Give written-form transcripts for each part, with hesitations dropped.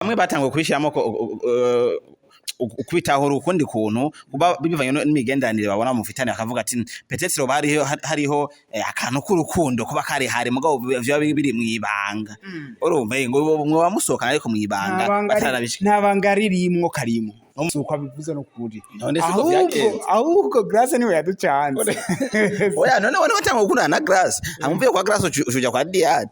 Bamwe batanguye kubishyiramo kubitahura ukundi kuntu kuba bivanye n'imigenderanire babona mufitanye, bakavuga ati peut-être hoba hariho akantu k'urukundo kuba kari hari, mugabo vyoba biri mw'ibanga. Urumva, ngo mwoba musohokana ariko mw'ibanga batarabishika. Nta banga ririmwo, karimwo, suko abivuze no kuri. None siko Ahubwo vyagenze? Ahubwo Grace niwe yaducanze. Oya, none wone watanguye gukundana na Grace, hama uvuye kwa Grace ucuja kwa Diane.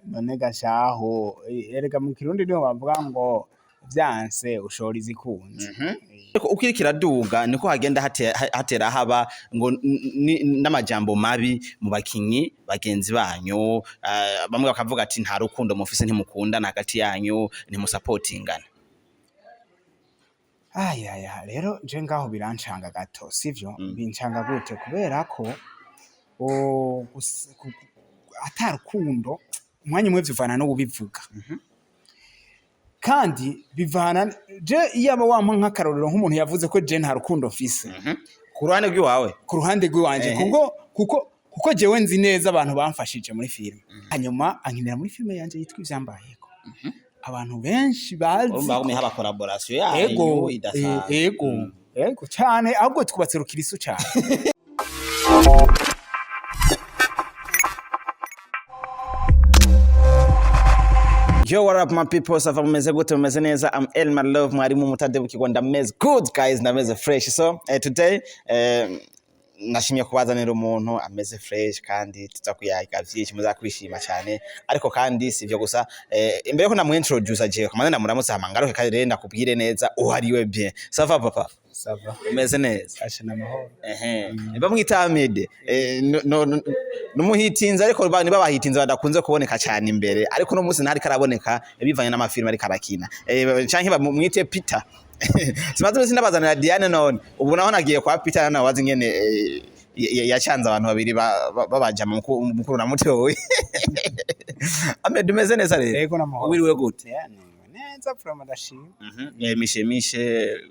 None gashaho, erega mu Kirundi niho bavuga ngo vyanse ushora izikunze. Ariko uko iriko iraduga niko hagenda hatera haba ngo n'amajambo mabi mu bakinyi bagenzi banyu, bamwe bakavuga ati nta rukundo mufise, ntimukundana hagati yanyu, ntimusapotingana. Ayaya, rero je ngaho birancanga gato, sivyo? Bincanga gute? Kubera ko ata rukundo, umwanya umwe bivana n'uwubivuga, kandi bivana je iyaba wampa nk'akarorero nk'umuntu yavuze ko je nta rukundo mfise. Ku ruhande rw'iwawe? Ku ruhande rw'iwanje. Kuko jewe nzi neza abantu bamfashije muri filime, hanyuma ankinira muri filime yanje yitwa Ivyambayeko, abantu benshi bazi. Urumva hagumye haba collaboration yanyu idasanzwe. Ego cyane, ahubwo twubatse rukirisu cyane. Yo, what up my people? Ça va, mumeze gute? Mumeze neza? I'm Elma Love, mwarimu mutadebukirwa. Ndameze good guys, ndameze fresh. So, today nashimye kubazanira umuntu ameze fresh kandi tuza kuyaga vyinshi, muzakwishima cyane. Ariko kandi si ivyo gusa, imbere ko namuintroduce jewe kamanze ndamuramutse, hama ngaruke kandi rero ndakubwire neza uwo ari we bien. Ça va papa? Ça va. Umeze neza? Asha, n'amahoro. Ehe. Bamwita Amede. Numuhitinze, ariko niba bahitinze badakunze kuboneka cyane imbere, ariko no munsi ntari karaboneka bivanye n'amafilime ariko arakina. Canke bamwite Peter. Simaze imisi ndabazanira Diane, none ubu naho nagiye kwa Peter, nawe wazi ingene yacanze abantu babiri babajama, mukuru na mutoyi. Amede, umeze neza rero? Ego, n'amahoro. Wiriwe gute? Yeah, neza vraiment, ndashima. Mishe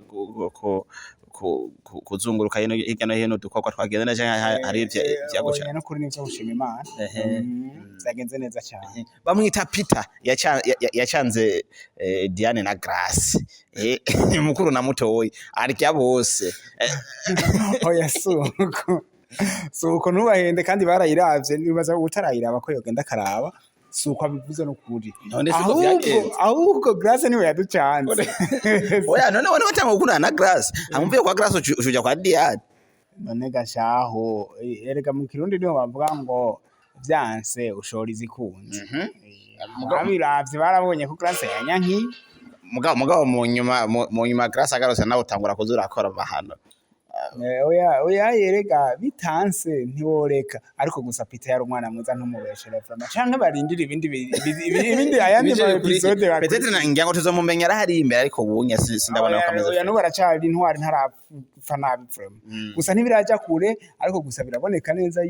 kuzunguruka hirya no hino, udukorwa twagenze neza canke hari ivyaguca? Oya, no kuri nivyo gushima Imana. Vyagenze neza cyane. Bamwita Peter, yacanze Diane na Grace, mukuru na mutoyi, arya bose. Oya, suko ntubahende, kandi barayiravye, nibaza utarayiraba ko yogenda akaraba, suko abivuze no kuri. None siko Ahubwo vyagenze? ahubwo Grace niwe yaducanze. Oya, none wone watanguye gukundana na Grace, hama uvuye kwa Grace ucuja kwa Diane. None gashaho, erega mu Kirundi niho bavuga ngo vyanse ushora izikunze. Abiravye barabonye ko Grace yanyankiye. Mugabo mu nyuma Grace agarutse, nawe utangura kuza urakora amahano. Oya, yerega bitanse ntiworeka, ariko gusa Peter yari umwana mwiza, ntumubeshere vraiment, canke barindire ibindi ibindi ayandi ma episode. Peut-être ngira ngo tuzomumenyera hari imbere, ariko ubunye sindabona ko ameze. Oya, n'ubu aracari intwari, ntarapfa nabi vraiment. Gusa ntibiraja kure, ariko gusa biraboneka neza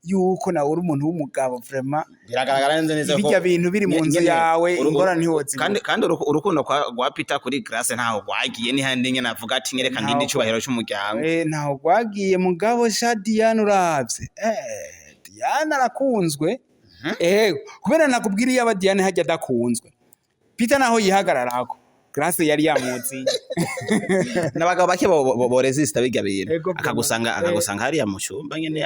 yuko nawe uri umuntu w'umugabo vraiment. Biragaragara neza neza ko Bijya bintu biri mu nzu nyene yawe, ingorane ntiwozibura. Kandi urukundo rwa Peter kuri Grace ntaho rwagiye, ni handi nyene avuga ati nyereka ndinde icubahiro c'umuryango. Ntaho rwagiye, mugabo sha Diane uravye, Diane arakunzwe, kubera nakubwira iyo aba Diane hajya adakunzwe, Peter naho yihagararako, Grace yari yamuziye. N'abagabo bake bo resista bijya bintu. Ego, akagusanga akagusanga hariya mu cyumba nyene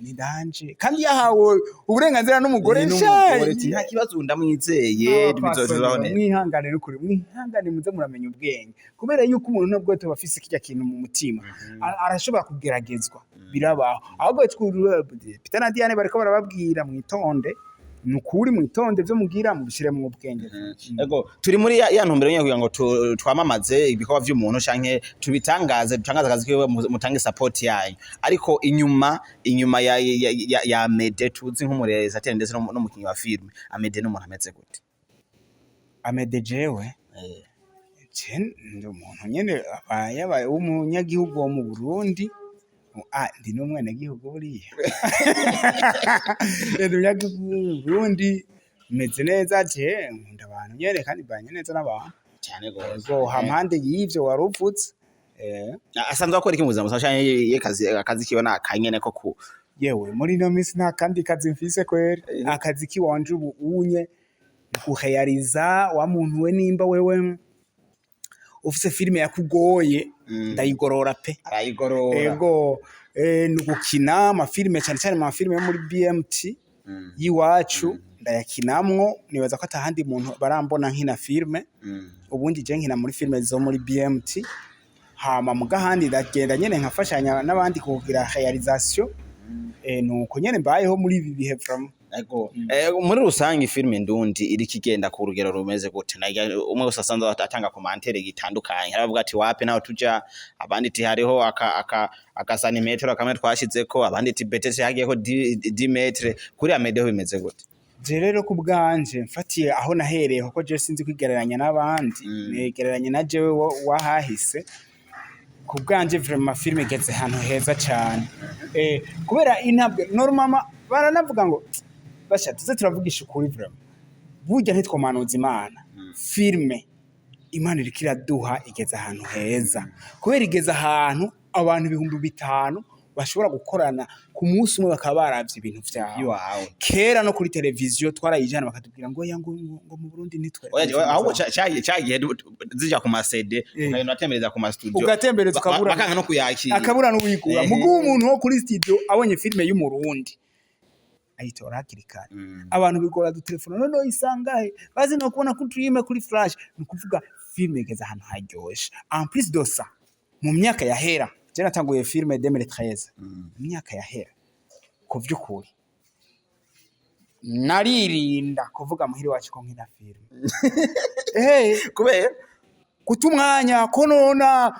Ni danger, kandi yahawe uburenganzira n'umugore sha. N'umugore ati nta kibazo, ndamwizeye, bizobaho neza. Mwihangane n'ukuri, mwihangane, muze muramenya ubwenge, kubera yuko umuntu nubwo tuba afise kirya kintu mu mutima, arashobora kugeragezwa, birabaho. Ahubwo Peter na Diane bariko barababwira mwitonde, ni ukuri mwitonde, ivyo mugira mubishiremwo ubwenge. Ego, turi muri ya ntumbero nyene kugira ngo twamamaze ibikorwa vy'umuntu canke tubitangaze, dutangaze akazi kiwe, mutange support yanyu. Ariko inyuma ya Amede tuzi nk'umurealisateur ndetse n'umukinyi wa filme, Amede n'umuntu ameze gute? Amede jewe je ndi umuntu nyene yabaye w'umunyagihugu wo mu Burundi. Ndi n'umwenegihugu buriya, ndi umunyagihugu wo mu Burundi, meze neza, je nkunda abantu nyene kandi mbanye neza n'abantu. Cyane gose. Ego, hampande y'ivyo wari uvuze. Asanzwe akora iki mu buzima busanzwe, canke ye akazi kiwe ni akanyene ko ku Yewe, muri ino minsi nta kandi kazi mfise kweri, akazi kiwanje ubu unye. Ni kuheyariza wa muntu we. Nimba wewe ufise filime yakugoye, ndayigorora pe. Arayigorora. Ego, ni ugukina amafilime, cyane cyane amafilime yo muri BMT y'iwacu ndayakinamwo. Nibaza ko atahandi muntu barambona nkina filime. Ubundi je nkina muri filime zo muri BMT, hama mugahandi ndagenda nyene nkafashanya n'abandi kugira réalisation. Nuko nyene mbayeho muri ibi bihe vraiment. Ego. Muri rusange filime ndundi iriko igenda ku rugero rumeze gute? Nagira umwe wese asanzwe atanga commentaire gitandukanye. Haravuga ati wapi naho tuja, abandi ati hariho aka santimetero kamwe twashizeko, abandi ati betese hagiyeko 10 mètres. Kuri Amedeho bimeze gute? Je rero ku bwanje, mfatiye aho nahereye, kuko je sinzi kwigereranya n'abandi, negereranya na jewe wahahise. Ku bwanje vraiment filime igeze ahantu heza cane, kubera intambwe normalement baranavuga ngo basha tuze turavugisha ukuri. Vraiment burya ntitwomanuza Imana. Filime Imana iriko iraduha igeze ahantu heza, kubera igeze ahantu abantu 5000 bashobora gukorana ku munsi umwe bakaba baravye ibintu vyawe. Iwawe. Kera no kuri televiziyo twarayijana bakatubwira ngo oya, ngo mu Burundi nitwe. Oya, ahubwo cagihe zija ku ma CD, ukagenda uratembereza ku ma studio. Ugatembereza ukabura. Bakanka no kuyakira. Akabura n'uwigura. Mugu umuntu wo kuri studio abonye filime y'Umurundi ayitora hakiri kare. Abantu bigora dutelefona noneho isangahe bazi no kubona ko tuyime kuri flash. Ni ukuvuga filime igeze ahantu haryoshe. En plus de ça, mu myaka yahera, je natanguye filime 2013, mu myaka yahera ku vy'ukuri naririnda kuvuga muhiri wacu ko nkina filime. Kubera Kuta umwanya, konona,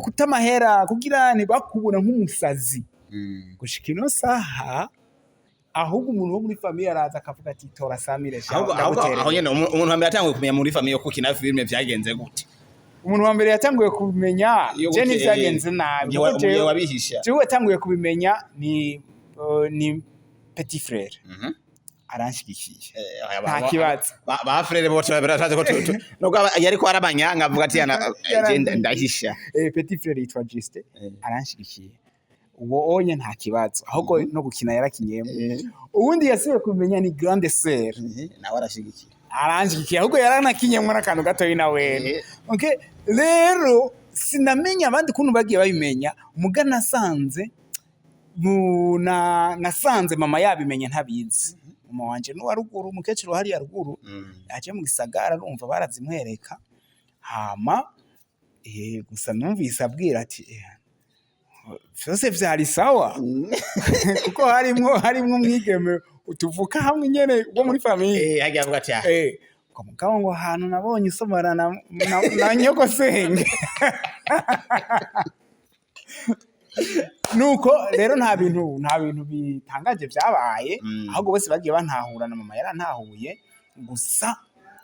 kuta amahera kugira ntibakubona nk'umusazi. Gushika ino saha ahubwo umuntu wo muri famille araza akavuga ati tora samire sha. Ahubwo Ndaguterera. aho nyene umuntu wa mbere yatanguye kumenya muri famille ko ukina filime vyagenze gute? Umuntu wa mbere yatanguye kubimenya, Iyo je bukeye, ntivyagenze nabi. igihe Kuko igihe wabihisha. Jewe yatanguye kubimenya ni petit frère, aranshigikiye. Nta kibazo. Ba frère bose barazi ko nubwo yariko arabanyanga avuga ati yana je ndahisha. Petit frère yitwa Juste, aranshigikiye. Uwo onye nta kibazo, ahubwo no gukina yarakinyemo. Uwundi yasubiye kubimenya ni grande sœur. Nawe arashigikiye. Aranshigikiye, ahubwo yaranakinyemwo n'akantu gatoyi na wene. Okay, rero sinamenya abandi kuntu bagiye babimenya. Muga nasanze nasanze mama yabimenye ntabizi. Mama wanje n'uwa ruguru, umukecuru hariya ruguru, aje mu gisagara arumva barazimwereka. Hama gusa numvise abwira ati vyose vyari sawa, kuko harimwo umwigeme tuvuka hamwe nyene wo muri famille. Hagiye avuga ati ah. Ngo mugabo ngo ahantu nabonye usomana na nyogosenge. Nuko rero nta bintu bitangaje vyabaye. Ahubwo bose bagiye bantahura, na mama yarantahuye.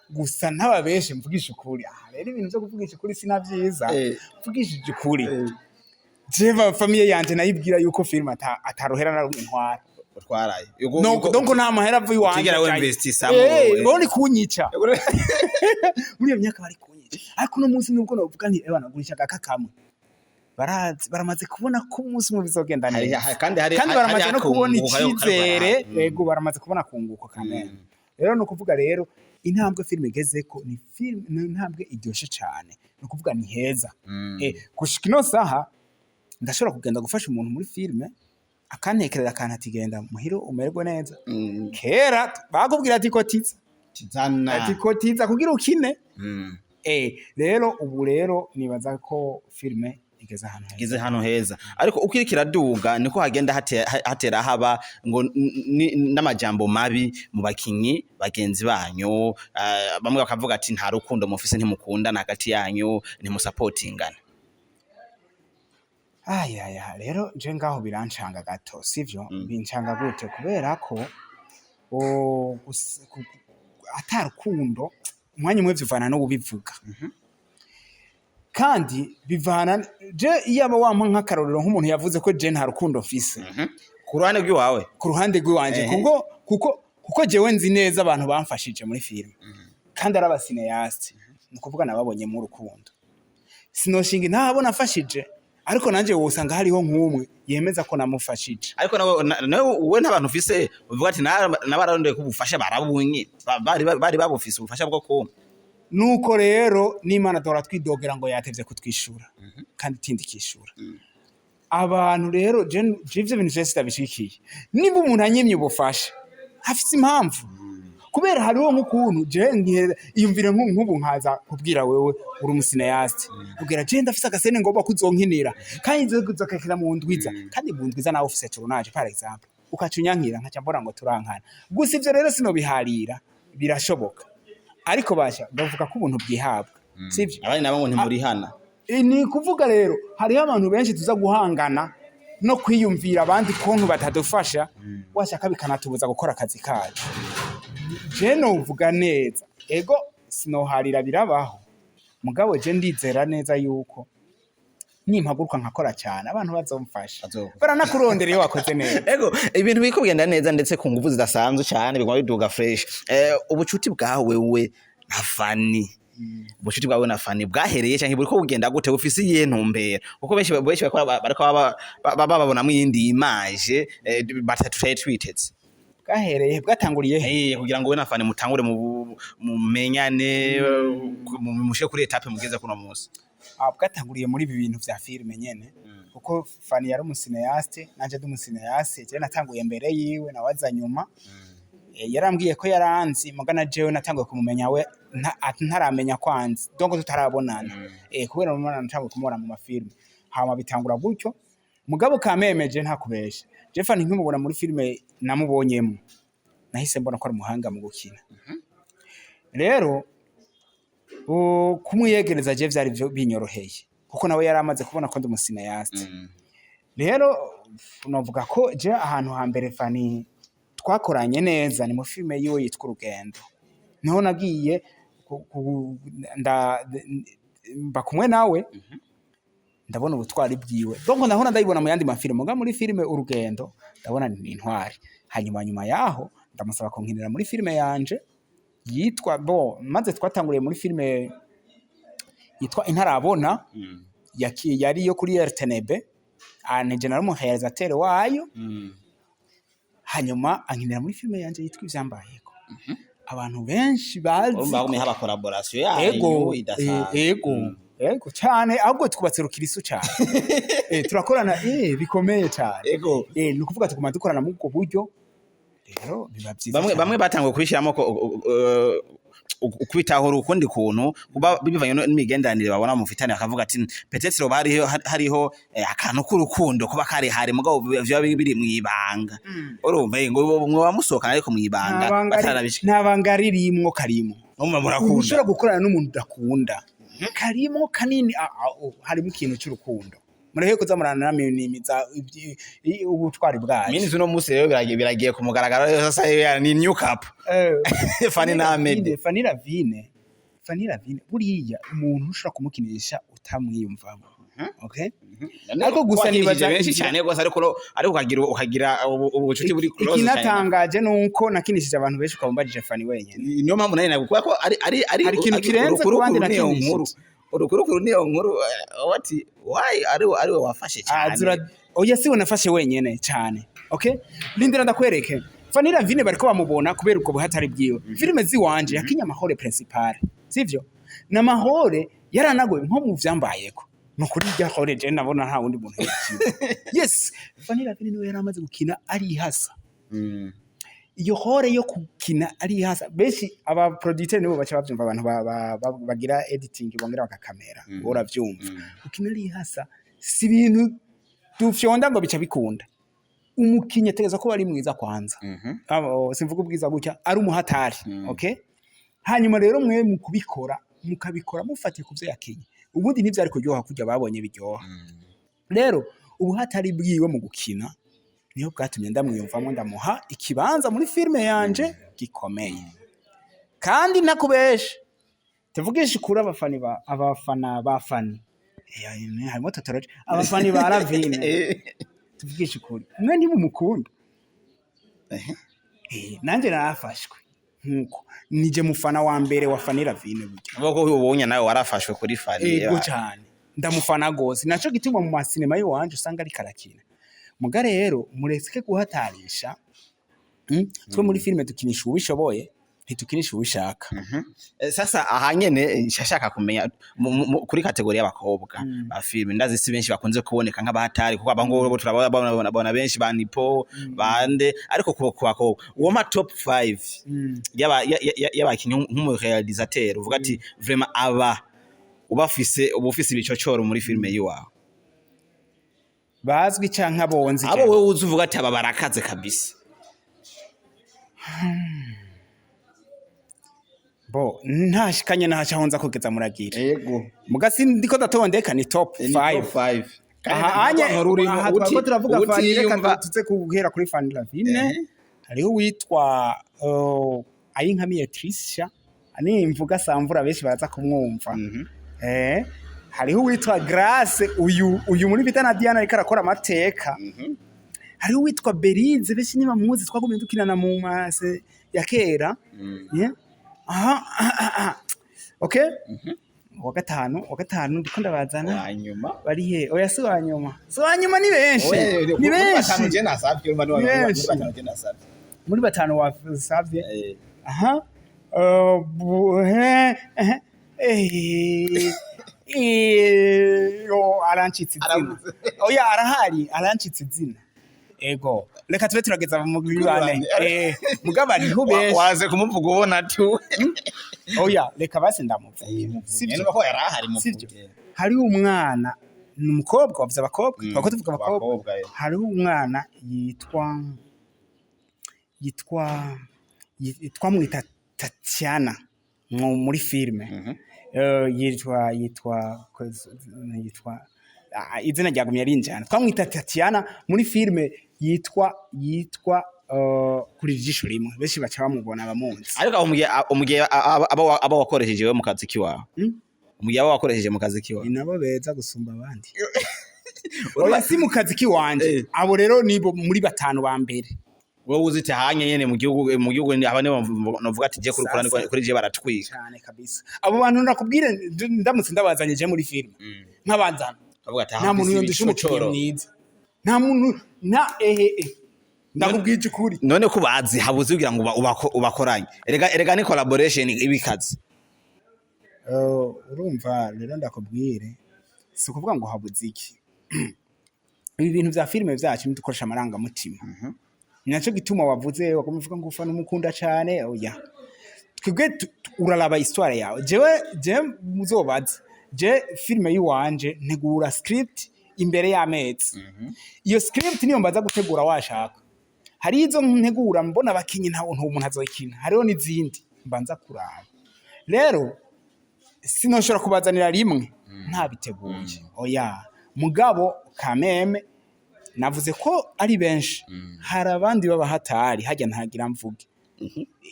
Gusa ntababeshe, mvugisha ukuri. Aha rero ibintu vyo kuvugisha ukuri sinavyiza. Mvugishije ukuri, jewe famille yanje nayibwira yuko filime ataruhera na rumwe ntwara. Utwaraye. No, donc nta mahera avuye iwanje. Utigera wemvestisamo. Bo ni kunyica muri iyo myaka, bari kunyica. Ariko uno munsi nubwo novuga nti ewa nagurisha agaka kamwe, barazi, baramaze kubona ko umunsi umwe bizogenda neza. Kandi hari Kandi baramaze hari no kubona akunguka yo icizere. karwara. Yego, baramaze kubona akunguko kamene. Rero ni ukuvuga rero intambwe filime igezeko ni filime, ni intambwe iryoshe cane. Ni ukuvuga ni heza. Gushika ino saha ndashobora kugenda gufasha umuntu muri filime akantekerera akantu ati genda muhira umererwe neza. Kera bakubwira ati kotiza. Tizana. Ati kotiza kugira ukine. Rero ubu rero nibaza ko filime igeze ahantu heza. Igeze hano heza, ariko uko iriko iraduga niko hagenda hatera haba ngo n'amajambo mabi mu bakinyi bagenzi banyu. Bamwe bakavuga ati nta rukundo mufise, ntimukundana hagati yanyu, ntimusapotingana. Ayaya, rero je ngaho birancanga gato, sivyo? Bincanga gute? Kubera ko ata rukundo, umwanya umwe bivana no kubivuga, kandi bivana je iyaba wampa nk'akarorero nk'umuntu yavuze ko je nta rukundo mfise. Ku ruhande rw'iwawe. Ku ruhande rw'iwanje. Kuko jewe nzi neza abantu bamfashije muri filime kandi ari aba cinéastes, ni ukuvuga nababonyemo urukundo. Sinoshinga ntabona afashije. Ariko nanje wosanga hariho nk'umwe yemeza ko namufashije. Ariko nawe we ntabantu ufise uvuga ati nabararondeye ko ubufasha barabunye, bari babufise ubufasha bwo kumpa. Nuko rero n'Imana duhora twidogera ngo yatevye kutwishura, kandi itindi ikishura. Abantu rero, je ivyo bintu vyose ndabishigikiye. Nimba umuntu anyimye ubufasha, afise impamvu, kubera hariho nk'ukuntu je iyumvire nk'ubu nkaza kubwira wewe, uri umu cinéaste, ubwira je ndafise aga scène ngomba kuzonkinira, kandi nzokakira mu ndwiza, kandi mu ndwiza nawe ufise tournage, par exemple, ukaca unyankira, nkaca mbona ngo turankana. Gusa ivyo rero sinobiharira, birashoboka, ariko basha bavuga ko ubuntu bwihabwa, sivyo? Abandi nabo ngo ntimurihana. Ni kuvuga rero hariho abantu benshi tuza guhangana no kwiyumvira abandi kuntu batadufasha, washaka bikanatubuza gukora akazi kacu. Je novuga neza, ego, sinoharira, birabaho, mugabo je ndizera neza yuko nimpaguruka nkakora cyane, abantu bazomfasha. Bazogufasha. Baranakurondera iyo wakoze neza. Ego, ibintu biriko bigenda neza, ndetse ku nguvu zidasanzwe cyane, biguma biduga fresh. Ubucuti bwawe we na Fani, ubucuti bwawe na Fani bwahereye canke buriko bugenda gute? Bufise iyihe ntumbero? Kuko benshi bariko bababonamwo iyindi image batatu twiteze. Bwahereye, bwatanguriye he? Kugira ngo we na Fani mutangure mumenyane, mushike kuri étape mugeze kuno munsi. Ah, bwatanguriye muri ibi bintu vya filime nyene, kuko Fani yari umu cinéaste, nanje ndi umu cinéaste. Je natanguye mbere yiwe, nawe aza nyuma. Yarambwiye ko yaranzi, mugana jewe natanguye kumumenya we ntaramenya ko anzi, donc tutarabonana, kubera mubona natanguye kumubona mu mafilme, hama bitangura gutyo. Mugabo kamemeje, ntakubesha, je Fani nkimubona muri filime namubonyemo, nahise mbona ko ari umuhanga mu gukina. Rero kumwiyegereza je vyari binyoroheye, kuko nawe yari amaze kubona ko ndi umu cinéaste. Rero novuga ko je ahantu hambere Fani twakoranye neza ni mu filime yiwe yitwa Urugendo. Niho nagiye mba kumwe nawe, ndabona ubutwari bwiwe. Donc ndahora ndayibona mu yandi mafilime, muga muri filime Urugendo ndabona ni intwari. Hanyuma nyuma yaho ndamusaba kunkinira muri filime yanje yitwa bo, maze twatanguriye muri filime yitwa Intarabona, yari yo kuri RTNB, nije nari umu réalisateur wayo. Hanyuma ankinira muri filime yanje yitwa Ivyambayeko, abantu benshi bazi. Urumva hagumye haba collaboration yayo Ego. idasanzwe. Ego cyane, ahubwo twubatse rukirisu cyane. Turakorana bikomeye cyane. Ni ukuvuga tuguma dukorana muri ubwo buryo, rero biba byiza Bamwe cyane. bamwe batanguye kubishyiramo ko ukubitahura ukundi kuntu kuba bivanye n'imigenderanire babona mufitanye, bakavuga ati peut-être hoba hariho akantu k'urukundo kuba kari hari, mugabo vyoba biri mw'ibanga. Urumva, ngo mwoba musohokana ariko mw'ibanga. Nta banga Batarabishika. Nta banga ririmwo, karimwo. Mumva murakunda. Ushobora gukorana n'umuntu udakunda, karimwo kanini. Oh, harimo ikintu cy'urukundo. Mureke kuza murananamiza ubutwari bwacu. Mini uno munsi rero biragiye ku mugaragaro. Sasa ni new couple, Fanny na Ahmed. Fanny Lavine, Fanny Lavine, buriya umuntu ushobora kumukinisha utamwiyumvamo, okay? Ariko gusa Wakinishije nibaza benshi cyane rwose, ariko ukagira ubucuti buri close cyane. Ikinatangaje nuko nakinishije abantu benshi, ukaba umbajije Fanny wenyine. Niyo mpamvu nayo nagukuba ko ari Hari ikintu kirenze ku bandi urukurukuru niyo nakinishije. nkuru, urukurukuru niyo nkuru. What, why ari we wafashe cyane? Oya, siwe nafashe wenyene cyane. Okay, lindira ndakwereke. Fanny Lavine bariko bamubona kubera ubwo buhatari bwiwe. Filime ziwanje yakinye ama rôle principal, sivyo? Na ma rôle yaranagoye, nko mu Vyambayeko. Nukuri irya rôle je nabona nta wundi muntu yakina. Yes, Fanny Lavine niwe yari amaze gukina ari ihasa. Iyo rôle yo gukina ari ihasa, benshi aba producteur nibo baca bavyumva, abantu bagira editing bongera bakakamera, uravyumva. Gukina ari ihasa si ibintu dufyonda ngo bica bikunda. Umukinyi ategerezwa kuba ari mwiza kwanza. Simvuga ubwiza gutya, ari umuhatari. Okay, hanyuma rero mwe mu kubikora, mukabikora mufatiye ku byo yakinye, ubundi ntivyari kuryoha kurya babonye biryoha. Rero ubuhatari bwiwe mu gukina niyo bwatumye ndamwiyumvamo, ndamuha ikibanza muri filime yanje gikomeye. Kandi ntakubeshe, tuvugishe ukuri, abafana ba Fani, harimo totoroje, abafani ba Ravine, tuvugishe ukuri, mwe ntimumukunda. Nanjye narafashwe nkuko nije mufana wa mbere wa Fani Ravine burya. Ubwo ubonye nawe warafashwe kuri Fani. Ego cyane. Ndamufana gose, naco gituma mu masinema y'iwanje usanga ariko arakina. Muga rero mureke guhatarisha. Twe muri filime dukinisha uwishoboye, ntitukinisha uwishaka. Sasa aha nyene nshashaka kumenya kuri catégorie y'abakobwa ba filime. Ndazi si benshi bakunze kuboneka nk'abahatari, kuko abangabo bo turabona bona benshi ba nipo bande, ariko ku bakobwa uwo ma top 5 yaba y'abakinyi, nk'umu réalisateur uvuga ati vraiment aba ubafise, uba ufise ibicocoro muri filime yiwawe. Bazwi canke abonzi? Abo wewe uzi uvuga ati aba barakaze kabisa. Bo ntashikanye ntaco aho nza kugeza muragira. Yego. Muga sindiko ndatondeka, ni top 5. 5. Aha anye aha twariko turavuga Fanny, reka tuze guhera kuri Fanny Lavine. Hariho uwitwa Ayinkamiye Trisha, nimvuga Samvura benshi baraza kumwumva. Hariho uwitwa Grace, uyu muri Vita na Diana ariko arakora amateka. Hariho uwitwa Berize, benshi nibamuzi, twagumye dukinana mu mase ya kera. Yeah. Aha, aha, aha. Okay, uwa gatanu ndiko ndabazana. Wanyuma. Bari he? Oya, si uwa nyuma, si uwa nyuma, ni benshi, ni benshi. Ni benshi. Muri batanu wasavye, aha, yo arancitse izina. Arabuze. Oya, arahari, arancitse izina. Ego, reka tube turageza mu bane. Bane. Mugabo hariho benshi. Waze kumuvuga ubona tu. Oya, reka basi ndamuvuga, sivyo? Ko yarahari. Sivyo, hariho umwana, ni umukobwa. Wavuze abakobwa, twako tuvuga abakobwa. Abakobwa. Hariho umwana yitwa twamwita Tatiana muri filime. Yitwa izina ryagumye rinjana. Twamwita Tatiana muri filime yitwa Kuri Jisho Rimwe, benshi baca bamubona bamunzi. Ariko aho umugihe abo wakoresheje we mu kazi kiwawe, umugihe abo wakoresheje mu kazi kiwawe, ni nabo beza gusumba abandi. Oya, si mu kazi kiwanje. Abo rero nibo muri batanu ba mbere. Wowe uzite hanye nyene mu gihugu aba nibo novuga ati je kuri Sasa. kuri je baratwika. Cyane kabisa. Abo bantu ndakubwire, ndamutse ndabazanye je muri filime nkabanzana, avuga ati nta muntu yondusha umukinnyi mwiza, nta muntu nta ehe ndakubwije ukuri. None ko bazi habuze kugira ngo ubakoranye, erega ni collaboration ibikaze. Urumva rero ndakubwire, si ukuvuga ngo habuze iki. Ibi bintu vya filime vyacu ntidukoresha amarangamutima. Ni naco gituma wavuze wagomba uvuga ngo ufana umukunda cane. Oya, twebwe uraraba histoire yawe. Jewe je muzobaza, je filime yiwanje ntegura script imbere y'amezi. Iyo script niyo mbaza gutegura. Washaka hari izo ntegura mbona abakinyi nta umuntu azoyikina, hariho n'izindi mbanza kuraba. Rero sinoshobora kubazanira rimwe ntabiteguye, oya. Mugabo kameme navuze ko ari benshi, hari abandi baba hatari hajya ntagira mvuge.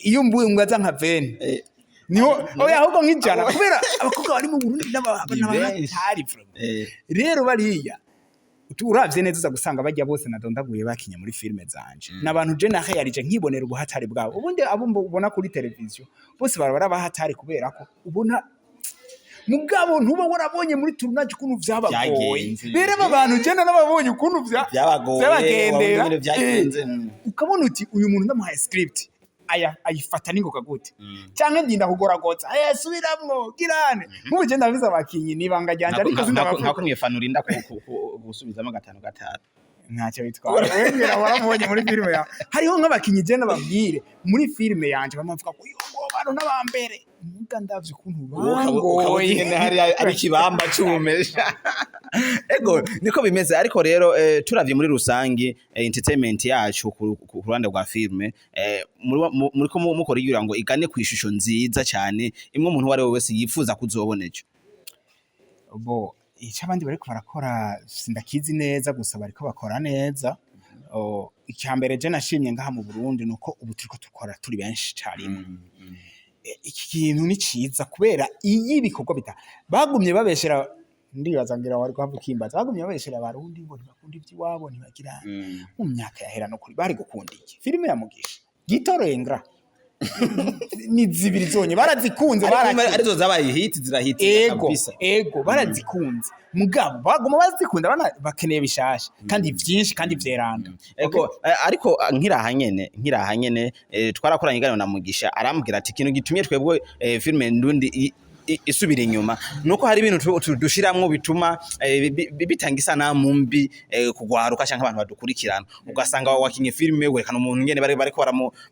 Iyo mbuye mwaza nka veni niho, oya, ahubwo nk'ijana, kubera abakobwa bari mu Burundi Ni benshi. n'abahatari vraiment. Rero bariya uravye neza uza gusanga bajya bose nadondaguye bakinye muri filime zanje n'abantu je nahayarije nkibonera ubuhatari bwabo. Ubundi abo ubona kuri televiziyo bose barabara bahatari, kubera ko ubona, mugabo ntuba warabonye muri tournage ukuntu vyabagoye. Vyagenze. Rero aba bantu je narababonye ukuntu Vyabagoye, vyabagendera. wabonye ingene vyagenze. Ukabona uti uyu muntu ndamuhaye script aya ayifata ningoga gute, canke ndinda kugoragoza aya subiramwo girane. Nk'ubu je ndabizi abakinyi nibanga ryanje, ariko sindabavuga. Nka kumwe fana urinda gusubizamo gatanu gatanu. Ntacyo bitwara, wembwira waramubonye muri filime yawe. Hariho nk'abakinyi je nababwire muri filime yanje bamavuga ngo yo bantu n'abambere, muga ndavye ukuntu bangoye. Ingene hari ari ikibamba c'ubumesha. Ego, niko bimeze. Ariko rero turavye muri rusangi, entertainment yacu ku ruhande rwa filme, muriko mukora igira ngo igane ku ishusho nziza cyane imwe umuntu uwo ari we wese yifuza kuzobona ejo. Bo icyo abandi bariko barakora sindakizi neza, gusa bariko bakora neza. Icya mbere je nashimye ngaha mu Burundi nuko ubu turiko dukora turi benshi carimwe. Iki kintu ni ciza, kubera iyo ibikorwa bita bagumye babeshera, ndibaza ngira wari guhava ukimbaza, bagumye babeshera Abarundi ngo ntibakunda ivy'iwabo, ntibagira. Mu myaka yahera no kuri bari gukunda iki filime ya Mugisha Gitorengra. Ni zibiri zonye barazikunze. Ariko Barakunze. Arizo zabaye hit, zirahita. Ego. Kabisa. Ego, barazikunze, mugabo baguma bazikunda, bana bakeneye bishasha kandi vyinshi kandi vyeranda. Ego, ariko nkiraha nyene twarakoranye iganiro na Mugisha, arambwira ati ikintu gitumye twebwe filime ndundi isubira inyuma nuko hari ibintu dushiramwo bituma bitanga isanamu mbi kugwaruka canke abantu badukurikirana. Ugasanga wakinye filime werekana umuntu nyene bari bariko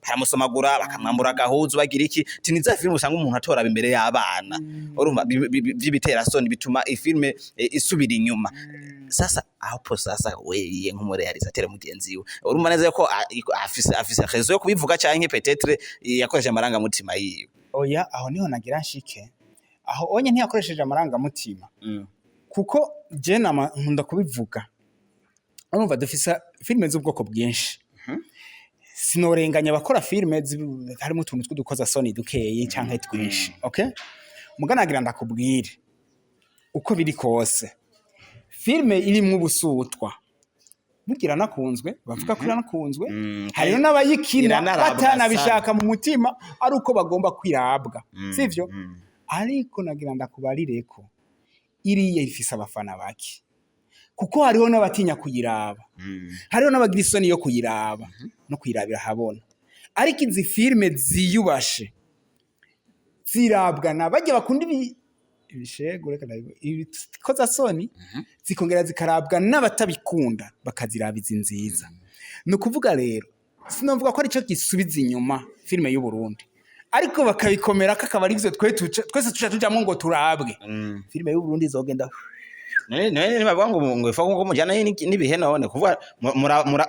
baramusomagura, bakamwambura agahuzu, bagira iki. Ti ni za filime usanga umuntu atora imbere y'abana, urumva vy'ibiterasoni bituma ifilme isubira inyuma. Sasa hapo sasa weye nk'umu réalisateur mugenzi we, urumva neza ko afise raison yo kubivuga, canke peut-être yakoresheje amarangamutima yiwe? Oya, aho niho nagira nshike. Aho onye ntiyakoresheje amarangamutima, kuko je nama nkunda kubivuga. Urumva dufise filime z'ubwoko bwinshi. Sinorenganya abakora filime harimo utuntu tw'udukoza soni dukeyi canke twinshi, okay? Muganagira ndakubwire, uko biri kose filime irimwo ubusutwa burya iranakunzwe, bavuga ko iranakunzwe. Hariho n'abayikina Iranarabwa. batanabishaka mu mutima, ari uko bagomba kwirabwa, sivyo? Ariko nagira ndakubarire ko iriya ifise abafana bake, kuko hariho n'abatinya kuyiraba, hariho n'abagira isoni yo kuyiraba no kuyirabira habona. Ariko izi filime ziyubashe zirabwa na bajya bakunda ibishegu, reka ndabivuge, ibikozasoni, zikongera zikarabwa n'abatabikunda, bakaziraba izi nziza. Ni ukuvuga rero sinovuga ko aricyo gisubiza inyuma filime y'u Burundi, ariko bakabikomera ko akaba ari byo twese tuca tujamwo ngo turabwe, filime y'u Burundi izogenda. None ntibavuga ngo ifa ngo mujana n'ibihe? None kuvuga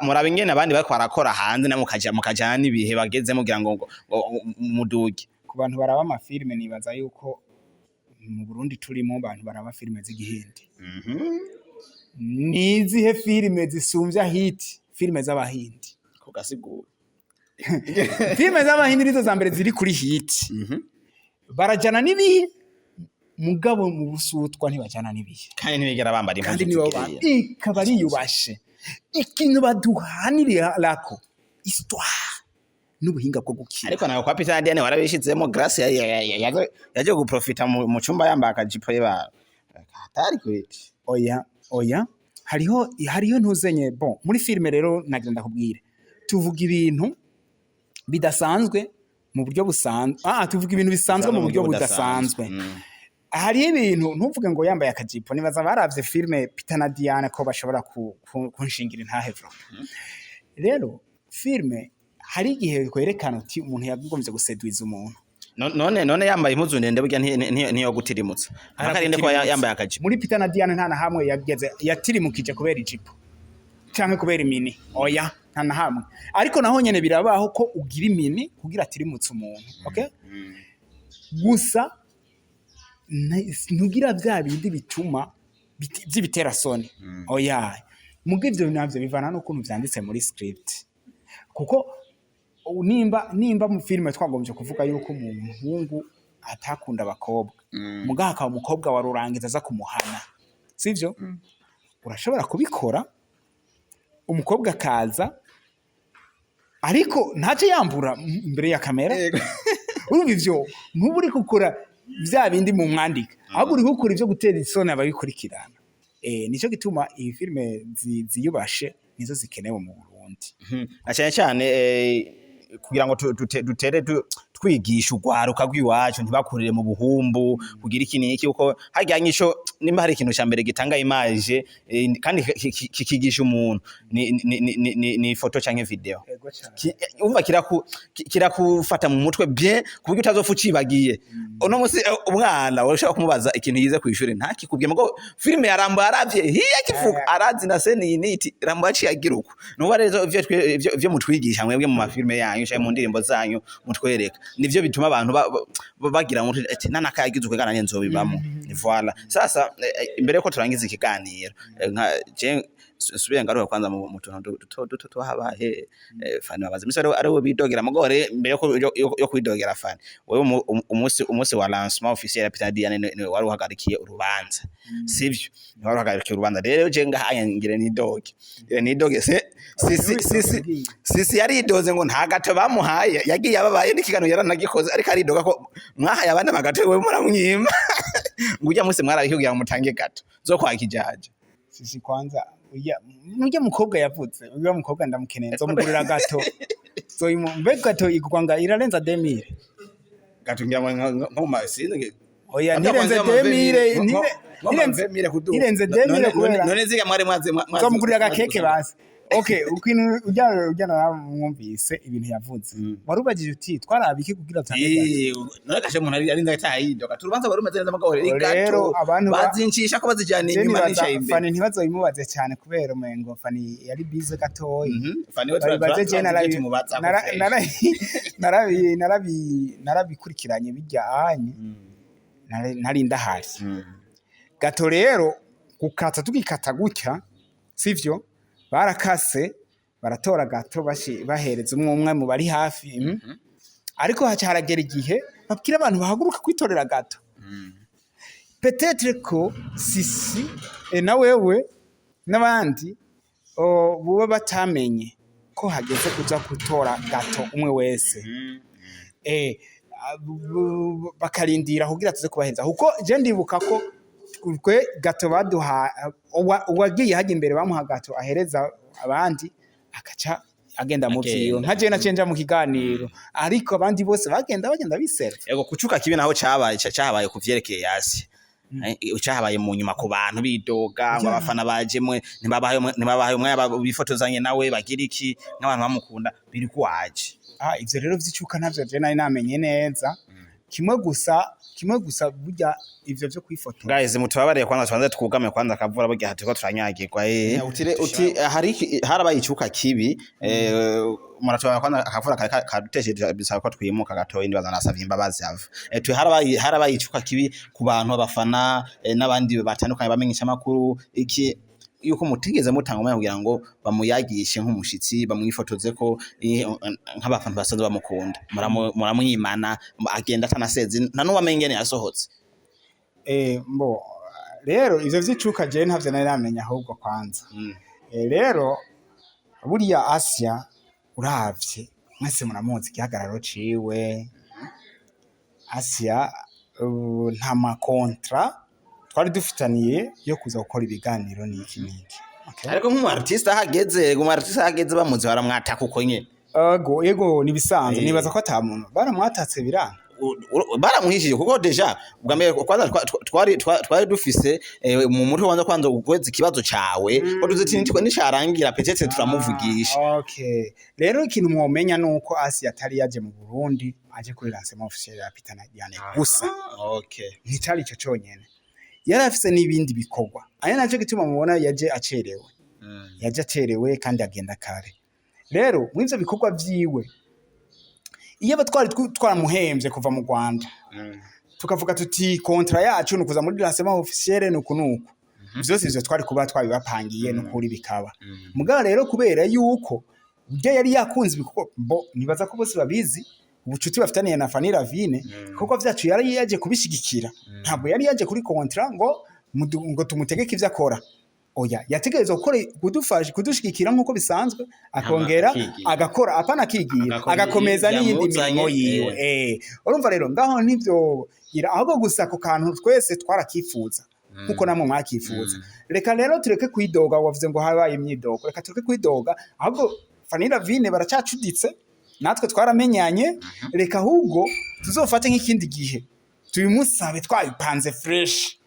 muraba ingene abandi bariko barakora hanze, na mukajana n'ibihe bageze mugira ngo muduge. Ku bantu baraba amafilime, nibaza yuko mu Burundi turimo abantu baraba filime z'igihindi. Ni izihe filime zisumbya hit? Filime z'abahindi. Kugasigura. Filime z'abahindi nizo za mbere ziri kuri hit. Barajana n'ibihe, mugabo mu busutwa ntibajana n'ibihe. Kandi ntibigera bambara Kandi impuzu nibo zigiriye. Ikaba riyubashe. Ikintu baduhanirako, histoire n'ubuhinga bwo gukina. Ariko nawe kwa Peter na Diane warabishizemo. Grace yaje guprofita mu cumba yambaye akajipo ye ba hatari kweti. Oya, oya, hariho ntuzenye. Bon, muri filime rero nagira ndakubwire, tuvuga ibintu bidasanzwe mu buryo busanzwe, tuvuga ibintu bisanzwe mu buryo budasanzwe. Hariho ibintu ntuvuge ngo yambaye akajipo. Nibaza baravye filime Peter na Diane ko bashobora kunshingira intahe vro. Rero filime hari igihe kwerekana uti umuntu yagombye gusedwiza umuntu. None yambaye impuzu ndende burya ntiyo gutirimutsa, akarinde ko yambaye akajipo? Muri Peter na Diane nta na hamwe yageze yatirimukije kubera ijipo canke kubera imini, oya, nta na hamwe. Ariko naho nyene birabaho ko ugira imini kugira atirimutse umuntu, okay? Gusa ntugira vya bindi bituma vy'ibiterasoni, oya. Muga ivyo navyo bivana n'ukuntu vyanditse muri script, kuko nimba mu filime twagombye kuvuga yuko umuhungu atakunda abakobwa, muga hakaba umukobwa wa rurangiza aza kumuhana, sivyo? Urashobora kubikora, umukobwa akaza ariko ntace yambura imbere ya kamera. Urumva ivyo ntuba uri gukora vya bindi mu mwandika, ahubwo uri gukora ivyo gutera isoni ababikurikirana. Nico gituma iyi filime ziyubashe nizo zikenewe mu Burundi. Na cyane cyane kugira ngo dutere twigisha urwaruka rw'iwacu ntibakurire mu buhumbu, kugira iki n'iki, kuko harya nyico nimba hari ikintu ca mbere gitanga image kandi kikigisha umuntu ni photo canke video. Ego cane. Umva kirakufata mu mutwe bien ku buryo utazopfa ucibagiye. Uno musi umwana urashobora kumubaza ikintu yize kw'ishuri ntakikubwiye, mugo filime ya Rambo yaravye hiya kivuga, arazi na scène iyi niti Rambo yaciye agira uko. Nuba rero ivyo mutwigisha mwebwe mu mafilime yanyu canke mu ndirimbo zanyu mutwereka, nivyo bituma abantu bagira ngo ati nanaka yagize uko, nanje nzobibamo. Voilà. Sasa imbere yuko turangiza ikiganiro, nka je Subire ngaruka kwanza mu tuntu duto duto twahabaye. Fani babaza imisi ari we bidogera mugore mbere yo kwidogera. Fani, wewe umunsi wa lancement officiel ya Peter Diane ni wari uhagarikiye urubanza, sivyo? Ni wari uhagarikiye urubanza. Rero je ngahaya ngire nidoge, ngire nidoge se sisi sisi yaridoze ngo nta gâteau bamuhaye. Yagiye ababaye n'ikiganiro yaranagikoze, ariko aridoga ko mwahaye abandi amagâteau, wewe muramwima, ngo ujya munsi mwarabiki kugira ngo mutange gâteau zo kwa kijaje. Sisi kwanza ujya mukobwa yavutse, ujya mukobwa ndamukeneye, nzomugurira gâteau. Zoyimu mbe gâteau igurwa nga irarenza 2000? Gâteau ngira ngo nko mu masinzi. Oya, ntirenze 2000, ntirenze 2000 kubera None ziga mwari mwaze nzomugurira agakeke basi. Okay, ukintu ujya naramwumvise ibintu yavuze. Warubagije uti twarabiki kugira tutange gâteau? Eh, none kashe umuntu ari arinda atayidoga, turubanza wari rumeze neza mugabo rero Rero igâteau abantu bazincisha ko bazijana Je inyuma nibaza nishaye imbere. Fani ntibazobimubaze cyane kubera umengo Fani yari bize gatoyi. Fani we Babibaze je tumubaza ko fresh. Narabikurikiranye bijya anye nari ndahari. Gâteau rero gukata tugikata gutya, sivyo? Barakase, baratora gâteau, bahereza umwe umwe mu bari hafi. Ariko haca haragera igihe babwira abantu bahaguruka kwitorera gâteau. Peut-être ko sisi na wewe n'abandi buba batamenye ko hageze kuja gutora gâteau umwe wese, bakarindira kugira tuze kubahereza, kuko je ndibuka ko twe gâteau baduha, uwagiye hajya imbere bamuha gâteau ahereza abandi, akaca agenda mu vyiwe. Agenda. Nka je naciye nja mu kiganiro, ariko abandi bose bagenda biserva. Ego, kucuka kibi naho cabaye cahabaye ku vyerekeye yasi. Cahabaye mu nyuma ku bantu bidoga ngo abafana bajemwe ntibabahaye umwanya bifotozanye nawe, bagira iki nk'abantu bamukunda biri kuwaje. Ah, ivyo rero vy'icuka ntavyo je nari namenye neza. Kimwe gusa burya ivyo vyo kwifotora Guys, mutubabariye kwanza tubanze twugame kwanza akavura, burya turiko turanyagirwa. Utire uti hari harabaye icuka kibi, muratubara kwanza akavura kadutesheje, bisaba ko twimuka gatoyi. Ndibaza nasavye imbabazi ava. Tu harabaye icuka kibi ku bantu abafana, n'abandi batandukanye bamenyesha makuru iki, yuko mutigeze mutanga umwanya kugira ngo bamuyagishe nk'umushitsi, bamwifotoze ko nk'abafana basanzwe bamukunda. Muramwimana agenda atanaseze, nta n'uwamenye ingene yasohotse. Mbo rero ivyo vy'icuka je ntavyo nari namenya ahubwo kwanza. Rero buriya Asia uravye mwese muramuzi igihagararo ciwe. Asia nta macontrats twari dufitaniye yo kuza gukora ibiganiro n'iki n'iki. Okay? Ariko nk'umu artiste ahageze, umu artiste ahageze bamuzi baramwataka uko nyene. Ego, ego, nibisanzwe. Nibaza ko ata muntu baramwatatse biranga. Baramuhishije kuko déjà ubwa mbere kwanza twari dufise mu mutwe kwanza ukwezi ikibazo cawe ko tuzi ati nicarangira peut-être turamuvugisha. Okay. Rero ikintu mwomenya nuko Asia atari yaje mu Burundi aje kuri lancement officiel ya Peter na Diane gusa. Nticari ico conyene. Yari afise n'ibindi bikorwa. Ari naco gituma mubona yaje acerewe. Yaje acerewe kandi agenda kare. Rero muri ivyo bikorwa vyiwe, iyo aba twari twaramuhemvye kuva mu Rwanda, tukavuga tuti contrat yacu ni ukuza muri lancement officiel nuku nuku, vyose ivyo twari kuba twabibapangiye nukuri bikaba. Mugabo rero kubera yuko burya yari yakunze ibikorwa, bo nibaza ko bose babizi ubucuti bafitaniye na Fanny Lavine, ibikorwa vyacu yari yaje kubishigikira. Ntabwo yari yaje kuri contrat ngo ngo tumutegeke ivyo akora. Oya, yategerezwa gukora kudufasha kudushigikira nk'uko bisanzwe, akongera akigira. Agakora apana akigira, Agakora agakomeza n'iyindi yamuzanye, mirimo yiwe. Urumva rero ngaho nivyo gira ahubwo gusa ku kantu twese twarakifuza nkuko namwe mwakifuza. Reka rero tureke kwidoga. Wavuze ngo habaye imyidogo, reka tureke kwidoga. Ahubwo Fanny Lavine baracacuditse, natwe twaramenyanye. Reka ahubwo tuzofate nk'ikindi gihe tubimusabe twabipanze fresh,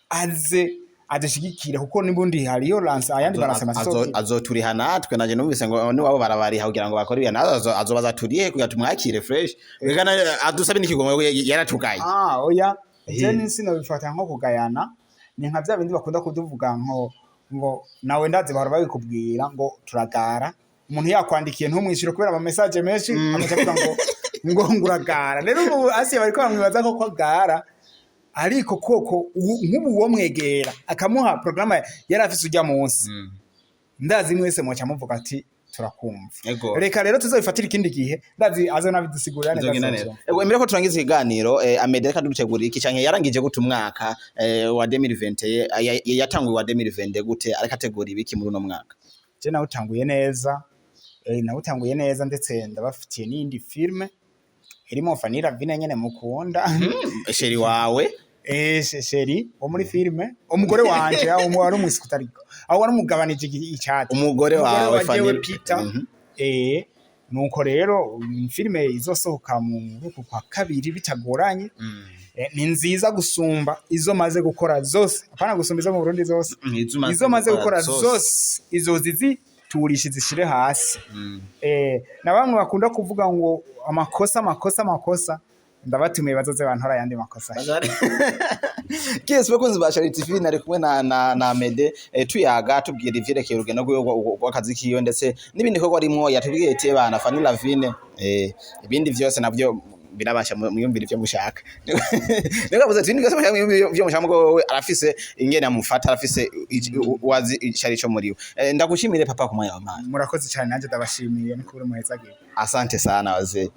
aze adushigikire, kuko n'ubundi hariyo lance ayandi barasema. Azoturiha natwe. Naje numvise ngo niwabo barabariha kugira ngo bakore ibyo, nawe azobaza turihe kugira tumwakire fresh. Reka adusabe n'ikigongwe yaratugaye. Ah, oya, je sinabifata nko kugayana. Ni nka bya bindi bakunda kuduvuga ngo nawe ndazi bahora babikubwira ngo turagara. Umuntu yakwandikiye ntumwishyure kubera ama message menshi, agaca avuga ngo uragara. Rero ubu Asiya bariko bamwibaza ko agara, ariko koko nk'ubu uwo mwegera akamuha programme yari afise ujya munsi. Ndazi mwese muca muvuga ati turakumva. Reka rero tuzobifatira ikindi gihe, ndazi azonabidusigurira neza. Bizogenda neza. Zozo. Ego, imbere ko turangiza ikiganiro, Amede reka dutegura iki canke yarangije gute umwaka wa 2020, yatanguye wa 2020 gute, ariko ategura ibiki muri uno mwaka? Je nawutanguye neza, nawutanguye neza, ndetse ndabafitiye n'iyindi filme irimo Fanny Lavine nyene mukunda. Chéri wawe. Chéri wo muri filme, umugore wanje, aho wari umusikuta, ariko aho wari umugabanije icyati. Umugore wawe. Wa jewe. Fanny. Peter. Nuko rero filme izosohoka mu uku kwa kabiri bitagoranye. Ni nziza gusumba izo maze gukora zose, apana gusumba izo mu Burundi zose. Izo umaze Izo maze gukora gukora zose. zose izo ziziturisha zishire hasi. Na bamwe bakunda kuvuga ngo amakosa, amakosa, amakosa, ndabatumiye bazoze bantora ayandi makosa. Yes, bakunzi ba Charity TV, nari kumwe na Amede, tuyaga tubwira ivyerekeye urugendo rwiwe rw'akazi kiwe ndetse n'ibindi bikorwa arimwo. Yatubwiye ati bana Fanny Lavine, ibindi vyose navyo birabasha mwiyumvira ivyo mushaka. Niko avuze ati ibindi vyose mushaka, mwiyumvire ivyo mushaka, mugabo wewe arafise ingene amufata, arafise wazi icari co muri we. Ndagushimire papa ku mwanya wampaye. Murakoze cyane, nanjye ndabashimiye, ni kubura muhezagiye. Asante sana wazee.